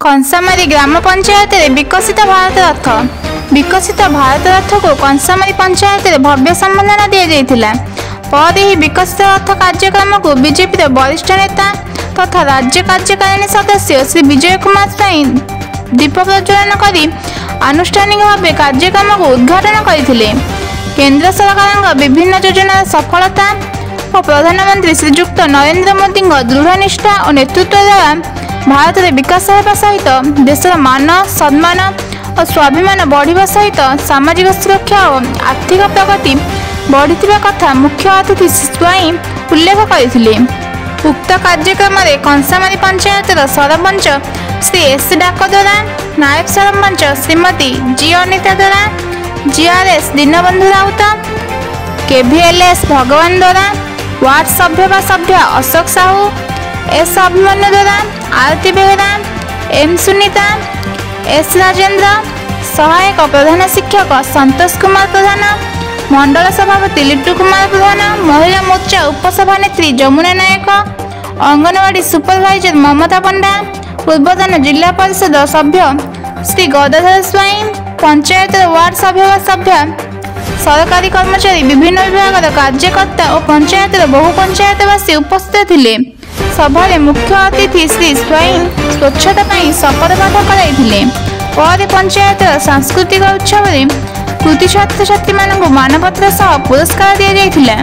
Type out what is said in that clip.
କଂସାମାରୀ ଗ୍ରାମ ପଞ୍ଚାୟତରେ ବିକଶିତ ଭାରତ ରଥ। ବିକଶିତ ଭାରତ ରଥକୁ କଂସାମାରୀ ପଞ୍ଚାୟତରେ ଭବ୍ୟ ସମ୍ବର୍ଦ୍ଧନା ଦିଆଯାଇଥିଲା। ପରେ ଏହି ବିକଶିତ ରଥ କାର୍ଯ୍ୟକ୍ରମକୁ ବିଜେପିର ବରିଷ୍ଠ ନେତା ତଥା ରାଜ୍ୟ କାର୍ଯ୍ୟକାରିଣୀ ସଦସ୍ୟ ଶ୍ରୀ ବିଜୟ କୁମାର ସ୍ୱାଇଁ ଦୀପ ପ୍ରଜ୍ୱଳନ କରି ଆନୁଷ୍ଠାନିକ ଭାବେ କାର୍ଯ୍ୟକ୍ରମକୁ ଉଦ୍ଘାଟନ କରିଥିଲେ। କେନ୍ଦ୍ର ସରକାରଙ୍କ ବିଭିନ୍ନ ଯୋଜନାର ସଫଳତା ଓ ପ୍ରଧାନମନ୍ତ୍ରୀ ଶ୍ରୀଯୁକ୍ତ ନରେନ୍ଦ୍ର ମୋଦିଙ୍କ ଦୃଢ଼ ନିଷ୍ଠା ଓ ନେତୃତ୍ୱ ଦ୍ୱାରା ଭାରତରେ ବିକାଶ ହେବା ସହିତ ଦେଶର ମାନ, ସମ୍ମାନ ଓ ସ୍ୱାଭିମାନ ବଢ଼ିବା ସହିତ ସାମାଜିକ ସୁରକ୍ଷା ଓ ଆର୍ଥିକ ପ୍ରଗତି ବଢ଼ିଥିବା କଥା ମୁଖ୍ୟ ଅତିଥି ଶ୍ରୀ ସ୍ୱାଇଁ ଉଲ୍ଲେଖ କରିଥିଲେ। ଉକ୍ତ କାର୍ଯ୍ୟକ୍ରମରେ କଂସାମାରୀ ପଞ୍ଚାୟତର ସରପଞ୍ଚ ଶ୍ରୀ ଏସ୍ ଡାକଦୋରା, ନାୟବ ସରପଞ୍ଚ ଶ୍ରୀମତୀ ଜି ଅନିତା ଦୋରା, ଜିଆର୍ଏସ୍ ଦୀନବନ୍ଧୁ ରାଉତ, କେଭିଏଲ୍ଏସ୍ ଭଗବାନ ଦୋରା, ୱାର୍ଡ ସଭ୍ୟ ବା ସଭ୍ୟା ଅଶୋକ ସାହୁ, ଏସ୍ ଅଭିମନ୍ୟୁ ଦୋରା, ଆରତୀ ବେହେରା, ଏମ୍ ସୁନିତା, ଏସ୍ ରାଜେନ୍ଦ୍ର, ସହାୟକ ପ୍ରଧାନ ଶିକ୍ଷକ ସନ୍ତୋଷ କୁମାର ପ୍ରଧାନ, ମଣ୍ଡଳ ସଭାପତି ଲିଟୁ କୁମାର ପ୍ରଧାନ, ମହିଳା ମୋର୍ଚ୍ଚା ଉପସଭାନେତ୍ରୀ ଯମୁନା ନାୟକ, ଅଙ୍ଗନବାଡ଼ି ସୁପରଭାଇଜର ମମତା ପଣ୍ଡା, ପୂର୍ବତନ ଜିଲ୍ଲା ପରିଷଦ ସଭ୍ୟ ଶ୍ରୀ ଗଦାଧର ସ୍ୱାଇଁ, ପଞ୍ଚାୟତର ୱାର୍ଡ ସଭ୍ୟ ବା ସଭ୍ୟା, ସରକାରୀ କର୍ମଚାରୀ, ବିଭିନ୍ନ ବିଭାଗର କାର୍ଯ୍ୟକର୍ତ୍ତା ଓ ପଞ୍ଚାୟତର ବହୁ ପଞ୍ଚାୟତବାସୀ ଉପସ୍ଥିତ ଥିଲେ। ସଭାରେ ମୁଖ୍ୟ ଅତିଥି ଶ୍ରୀ ସ୍ୱାଇଁ ସ୍ୱଚ୍ଛତା ପାଇଁ ଶପଥ ପାଠ କରାଇଥିଲେ। ପରେ ପଞ୍ଚାୟତର ସାଂସ୍କୃତିକ ଉତ୍ସବରେ କୃତି ଛାତ୍ରଛାତ୍ରୀମାନଙ୍କୁ ମାନପତ୍ର ସହ ପୁରସ୍କାର ଦିଆଯାଇଥିଲା।